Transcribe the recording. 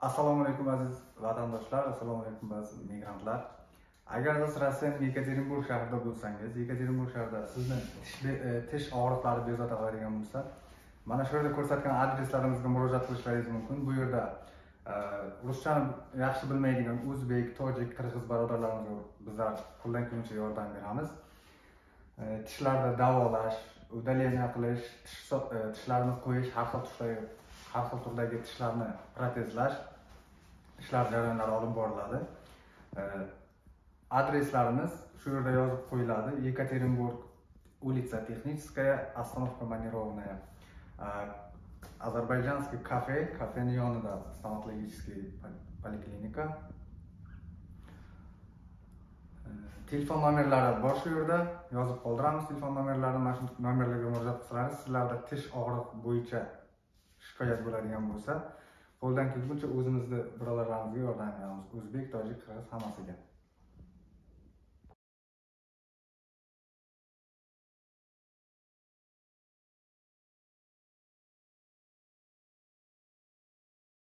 Assalomu alaykum, aziz vatandoshlar, assalomu alaykum, aziz migrantlar. Agar siz Rossiyaning Yekaterinburg shahrida bo'lsangiz, Yekaterinburg shahrida sizni tish og'riqlari bezovta qiladigan bo'lsa, mana shu yerda ko'rsatgan adreslarimizga murojaat qilishlaringiz mumkin. Bu yerda ruschani yaxshi bilmaydigan o'zbek, tojik, qirg'iz birodarlarimizga bizlar qo'ldan kelguncha yordam beramiz. Tishlarni davolash, удаление qilish, tishlarni qo'yish, har xil turdagi tishlarni protezlash ishlar jarayonlari olib boriladi. Adreslarimiz shu yerda yozib qo'yiladi. Yekaterinburg, улица Техническая, остановка Маневренная. Азербайджанский kafe, kafening yonida стоматологический поликлиника. Telefon nomerlari bor, shu yerda yozib qoldiramiz telefon nomerlarini. Mana shu nomerlarga murojaat qilsangiz, sizlarda tish og'riq bo'yicha shikoyat bo'ladigan bo'lsa, qo'ldan kelguncha o'zimizni birodarlarimizga yordam beramiz. O'zbek, tojik, qirg'iz hammasiga.